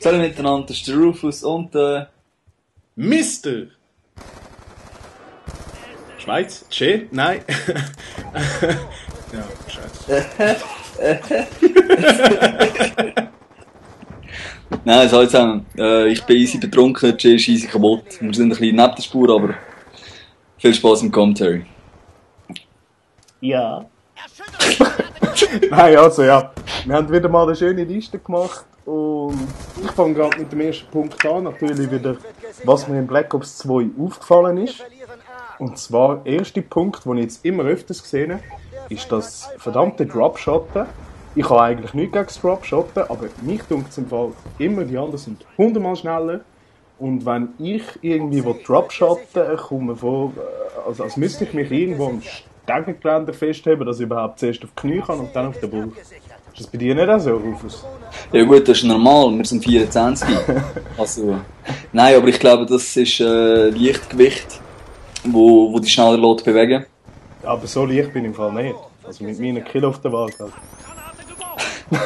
Salut miteinander, das ist der Rufus und Mister! Schweiz? Tschä? Nein. Ja, scheiße. Nein, hallo zusammen. Ich bin easy betrunken, Jay ist easy kaputt. Wir sind ein bisschen neben der Spur, aber viel Spaß im Commentary. Ja. Nein, also ja. Wir haben wieder mal eine schöne Liste gemacht und ich fange gerade mit dem ersten Punkt an. Natürlich wieder, was mir in Black Ops 2 aufgefallen ist. Und zwar, der erste Punkt, den ich jetzt immer öfters gesehen habe, ist das verdammte Dropshotten. Ich habe eigentlich nichts gegen das Dropshotten, aber mich dunkt es im Fall immer, die anderen sind 100-mal schneller. Und wenn ich irgendwie Dropshotten, komme vor, als müsste ich mich irgendwo am Stegengeländer festheben, dass ich überhaupt zuerst auf die Knie kann und dann auf den Bauch. Ist das bei dir nicht auch so, Rufus? Ja gut, das ist normal, wir sind 24. Also, nein, aber ich glaube, das ist Lichtgewicht, wo die schneller lässt bewegen. Aber so leicht bin ich im Fall nicht. Also mit meinen Kilo auf der Waage. Also.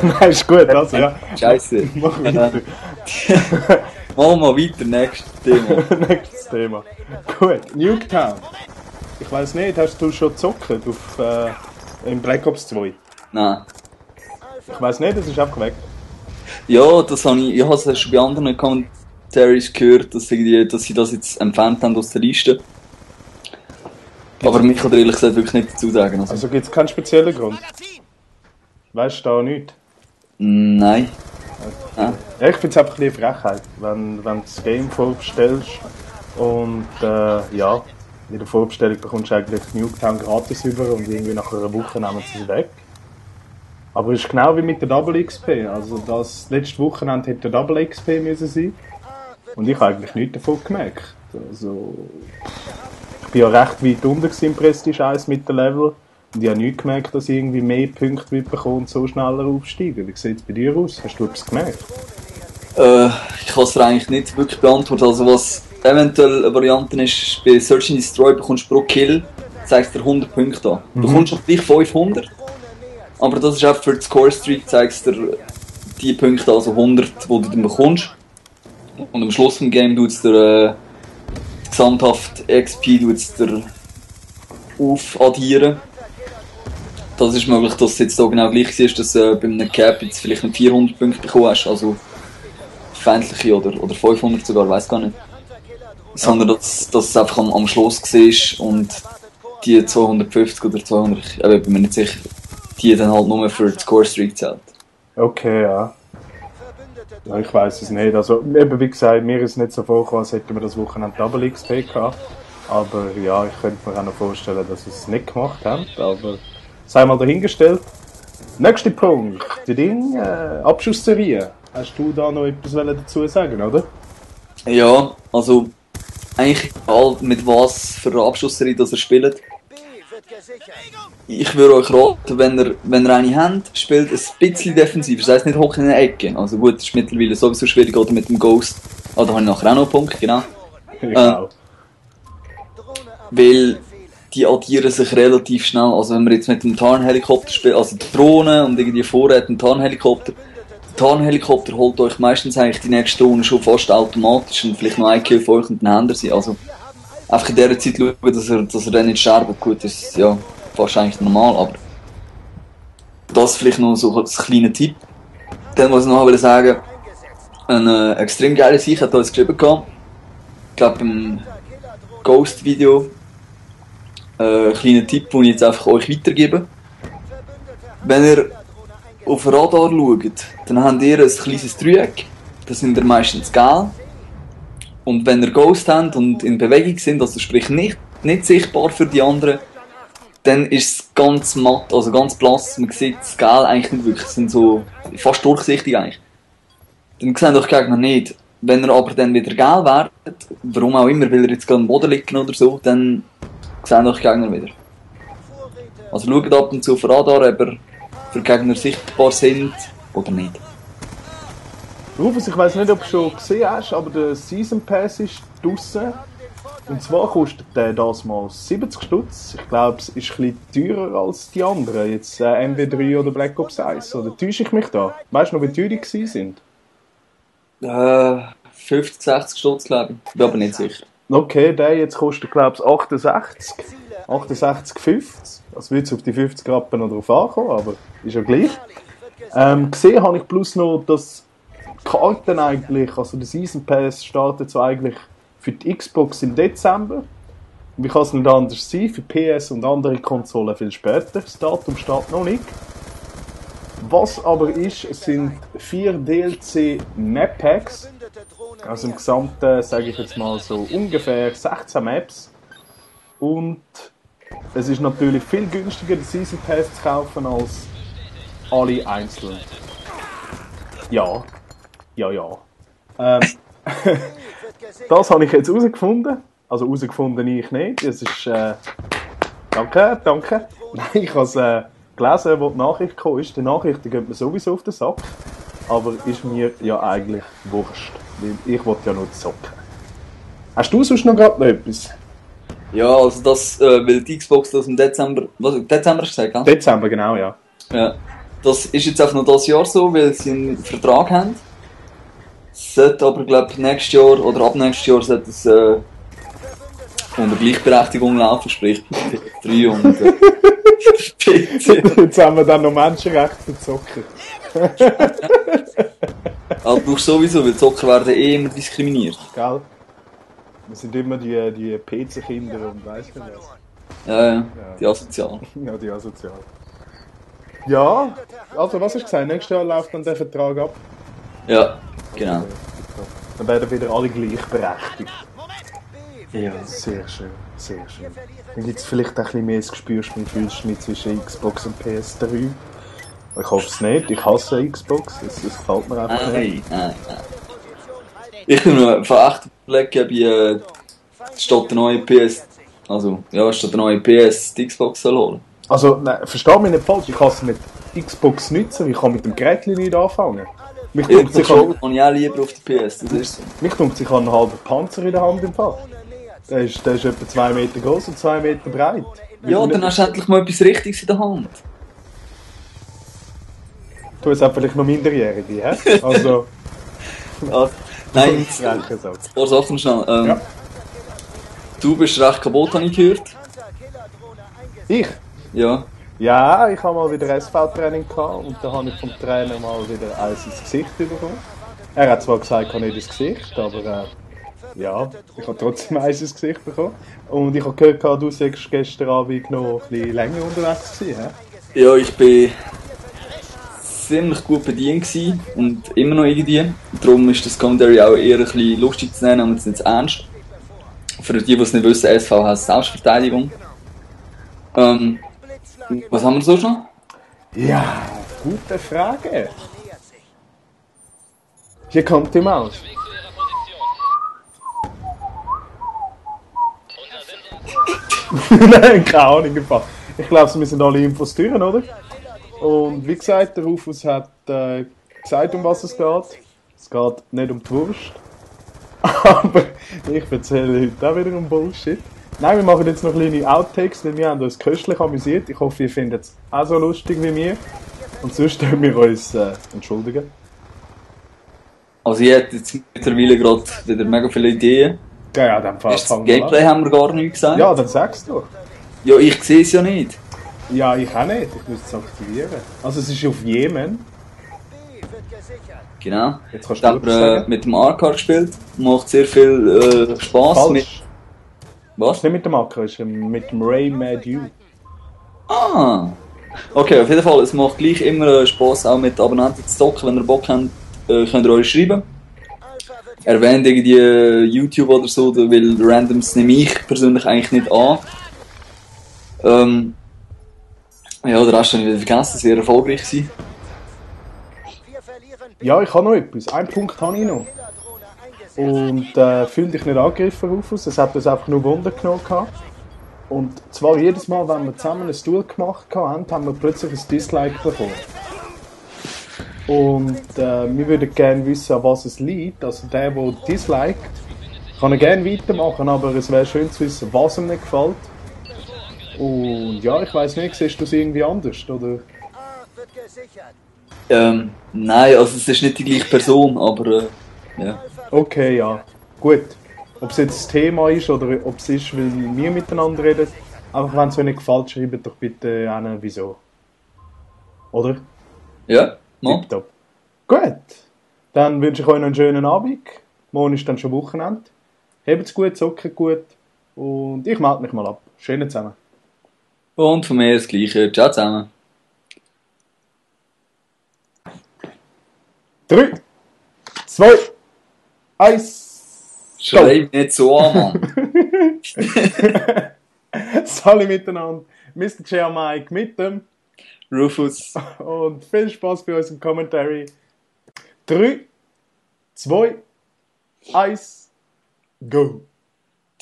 Nein, ist gut, also ja. Scheiße. Mach weiter. Machen wir weiter, nächstes Thema. Nächstes Thema. Gut, Nuketown. Ich weiss nicht, hast du schon gezockt in Black Ops 2? Nein. Ich weiss nicht, das ist einfach weg. Ja, das habe ich habe es schon bei anderen Commentaries gehört, dass sie das jetzt entfernt haben aus der Liste. Aber mich kann ehrlich gesagt wirklich nicht dazu sagen. Also gibt es keinen speziellen Grund? Weißt du da nichts? Nein. Ja, ich finde es einfach eine Frechheit, wenn du das Game vorbestellst und ja, in der Vorbestellung bekommst du eigentlich Nuketown gratis über und irgendwie nach einer Woche nehmen sie es weg. Aber es ist genau wie mit der Double XP. Also das letzte Wochenende hätte der Double XP müssen sein. Und ich habe eigentlich nichts davon gemerkt. Also, ich war ja recht weit unten im Prestige 1 mit dem Level. Und ich habe nicht gemerkt, dass ich irgendwie mehr Punkte bekomme und so schneller aufsteigen. Wie sieht es bei dir aus? Hast du etwas gemerkt? Ich kann es dir eigentlich nicht wirklich beantworten. Also was eventuell eine Variante ist, bei Search and Destroy bekommst du pro Kill, zeigst dir 100 Punkte an. Du bekommst auch gleich 500. Aber das ist auch für die Score Streak, zeigst dir die Punkte, also 100, die du dann bekommst. Und am Schluss des Game tut es dir gesamthaft XP dir aufaddieren. Das ist möglich, dass es jetzt da genau gleich ist, dass bei einem Cap jetzt vielleicht nicht 400 Punkte bekommen hast, also feindliche oder 500 sogar, weiß gar nicht. Sondern dass es einfach am Schluss war und die 250 oder 200, ich bin mir nicht sicher, die dann halt nur für die Score Streak zählt. Okay, ja. Ja, ich weiss es nicht. Also, eben wie gesagt, mir ist es nicht so vorgekommen, als hätten wir das Wochenende Double XP gehabt. Aber ja, ich könnte mir auch noch vorstellen, dass sie es nicht gemacht haben. Aber sei mal dahingestellt. Nächster Punkt. Die Abschussserie. Hast du da noch etwas dazu sagen, oder? Ja, also eigentlich mit was für eine Abschussserie das ihr spielt. Ich würde euch raten, wenn ihr eine habt, spielt ein bisschen defensiv. Das heisst nicht hoch in der Ecke. Also gut, das ist mittlerweile sowieso schwierig, oder mit dem Ghost. Ah, da habe ich nachher auch noch einen Punkt, genau. Genau. Weil die addieren sich relativ schnell. Also wenn wir jetzt mit dem Tarnhelikopter spielen, also die Drohne und irgendwie vorher einen Tarnhelikopter. Der Tarnhelikopter holt euch meistens eigentlich die nächste Drohne schon fast automatisch und vielleicht noch ein Kill für euch und dann habt ihr sie. Also einfach in dieser Zeit schauen, dass er dann nicht sterbt. Gut, das ist ja wahrscheinlich normal, aber das vielleicht noch so als kleiner Tipp. Dann muss ich noch sagen, eine extrem geile Sache hat uns geschrieben gehabt. Ich glaube im Ghost-Video. Kleiner Tipp, den ich jetzt einfach euch weitergebe. Wenn ihr auf den Radar schaut, dann habt ihr ein kleines Dreieck. Das sind ihr meistens gelb. Und wenn ihr Ghost habt und in Bewegung sind, also sprich nicht sichtbar für die anderen, dann ist es ganz matt, also ganz blass. Man sieht das Gel eigentlich nicht wirklich. Es sind so fast durchsichtig eigentlich. Dann sehen euch Gegner nicht. Wenn ihr aber dann wieder gelb werdet, warum auch immer, weil ihr jetzt gerade am Boden liegt oder so, dann sehen euch Gegner wieder. Also schaut ab und zu auf Radar, ob ihr für Gegner sichtbar sind oder nicht. Rufus, ich weiss nicht, ob du schon gesehen hast, aber der Season Pass ist draussen. Und zwar kostet der das mal 70 Stutz. Ich glaube, es ist ein bisschen teurer als die anderen. Jetzt MW3 oder Black Ops 1. Oder täusche ich mich da? Weißt du noch, wie teuer die sind? 50, 60 Stutz, glaube ich. Bin aber nicht sicher. Okay, der jetzt kostet, glaube ich, 68. 68,50. Also würde es auf die 50 Rappen noch drauf ankommen, aber ist ja gleich. Gesehen habe ich bloß noch, dass Karten eigentlich, also der Season Pass startet so eigentlich für die Xbox im Dezember. Und wie kann es nicht anders sein? Für PS und andere Konsolen viel später. Das Datum steht noch nicht. Was aber ist, es sind 4 DLC Map Packs. Also im Gesamten, sage ich jetzt mal so ungefähr 16 Maps. Und es ist natürlich viel günstiger, den Season Pass zu kaufen, als alle einzeln. Ja. Das habe ich jetzt herausgefunden. Also herausgefunden ich nicht. Es ist... Danke. Nein, ich habe es gelesen, wo die Nachricht gekommen ist. Die Nachrichten gehen mir sowieso auf den Sack. Aber ist mir ja eigentlich wurscht. Weil ich will ja nur zocken. Hast du sonst noch gerade noch etwas? Ja, also das, weil die Xbox das im Dezember... Was, Dezember hast du gesagt, gell? Dezember, genau, ja. Ja. Das ist jetzt einfach noch dieses Jahr so, weil sie einen Vertrag haben. Sollte aber, glaube ich, nächstes Jahr oder ab nächstes Jahr sollte es unter Gleichberechtigung laufen, sprich 3 und PC. Jetzt haben wir dann noch Menschenrechte für Zocker. Also brauchst du sowieso, weil Zocker werden eh immer diskriminiert. Gell? Wir sind immer die PC-Kinder und weiss nicht was. Ja, die asozial. Ja, die asozial. Ja, also was hast du gesagt? Nächstes Jahr läuft dann der Vertrag ab. Ja, genau. Dann werden wieder alle gleichberechtigt. Ja. Sehr schön. Dann gibt es vielleicht ein bisschen mehr das Gespürschmied zwischen Xbox und PS3. Ich hoffe es nicht, ich hasse Xbox, es gefällt mir einfach nicht. Nein. Ich bin mir von echt überlegen, statt der neue PS, statt der neue PS die Xbox soll holen. Also, nein, versteh mich nicht falsch, ich kann es mit Xbox nutzen, ich kann mit dem Gerät nicht anfangen. Mich denkt, ich habe auch lieber auf der PS, das ist so. Mich denkt, ich habe einen halben Panzer in der Hand im Fall. Der ist etwa 2 Meter groß und 2 Meter breit. Ja, dann hast du endlich mal etwas Richtiges in der Hand. Du hast vielleicht noch Minderjährige, hä? Also... Nein, ein paar Sachen schnell. Ja. Du bist recht kaputt, habe ich gehört. Ich? Ja. Ja, ich habe mal wieder SV-Training gehabt und da habe ich vom Trainer mal wieder eins ins Gesicht bekommen. Er hat zwar gesagt, ich habe nicht ins Gesicht, aber ja, ich habe trotzdem eins ins Gesicht bekommen. Und ich habe gehört, du sagst gestern Abend noch ein bisschen länger unterwegs gewesen, hä? Ja, ich bin ziemlich gut bedient gewesen und immer noch irgendwie. Darum ist das Commentary auch eher ein bisschen lustig zu nehmen, aber jetzt nicht ernst. Für die es nicht wissen, SV heißt Selbstverteidigung. Was haben wir so schon? Ja, gute Frage. Hier kommt die Maus. Nein, keine Ahnung. Ich glaube, wir sind alle Infos durch, oder? Und wie gesagt, der Rufus hat gesagt, um was es geht. Es geht nicht um die Wurst. Aber ich erzähle heute auch wieder um Bullshit. Nein, wir machen jetzt noch kleine Outtakes, weil wir haben uns köstlich amüsiert. Ich hoffe, ihr findet es auch so lustig wie wir. Und sonst können wir uns entschuldigen. Also ich hätte jetzt mittlerweile gerade wieder mega viele Ideen. Ja, dann fangen wir an. Gameplay haben wir gar nicht gesagt. Ja, dann sag's doch. Ja, ich sehe es ja nicht. Ja, ich auch nicht. Ich muss es aktivieren. Also es ist auf Jemen. Genau. Jetzt kannst ich habe mit dem Arcar gespielt. Macht sehr viel Spass. Was? Nicht mit dem Acker, es ist mit dem Ray Madu. Ah! Okay, auf jeden Fall, es macht gleich immer Spass, auch mit Abonnenten zu zocken. Wenn ihr Bock habt, könnt ihr euch schreiben. Erwähnt irgendwie YouTube oder so, weil Randoms nehme ich persönlich eigentlich nicht an. Ja, der Rest habe ich wieder vergessen, sehr erfolgreich gewesen. Ja, ich habe noch etwas. Einen Punkt habe ich noch. Und fühl dich nicht angegriffen, Rufus. Es hat uns einfach nur Wunder genommen. Und zwar jedes Mal, wenn wir zusammen ein Duel gemacht haben, haben wir plötzlich ein Dislike bekommen. Und wir würden gerne wissen, an was es liegt. Also der disliked, kann er gerne weitermachen, aber es wäre schön zu wissen, was ihm nicht gefällt. Und ja, ich weiss nicht, siehst du es irgendwie anders, oder? Nein, also es ist nicht die gleiche Person, aber Ja. Okay, ja. Gut. Ob es jetzt das Thema ist oder ob es ist, weil wir miteinander reden. Einfach wenn es euch nicht gefällt, schreibt doch bitte an, wieso. Oder? Ja, mal. Tipptopp. Gut. Dann wünsche ich euch noch einen schönen Abend. Morgen ist dann schon Wochenende. Habt's gut, zocken gut. Und ich melde mich mal ab. Schönen zusammen. Und von mir das Gleiche. Ciao zusammen. 3, 2, 1. Schrei mich nicht so an, Mann. Salut miteinander. Mr. J. Mike mit dem. Rufus. Und viel Spaß bei unserem Commentary. 3, 2, 1, go.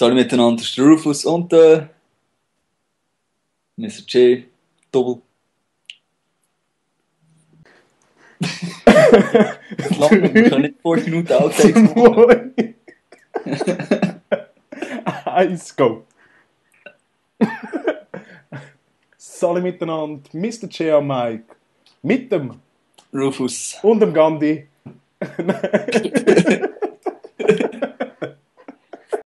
Alle miteinander, das ist der Rufus und Mr. J. Doppel. Lang, wir können nicht 5 Minuten Outtakes machen. 1, go. Salut miteinander. Mr. J. Mike mit dem Rufus. und dem Gandhi.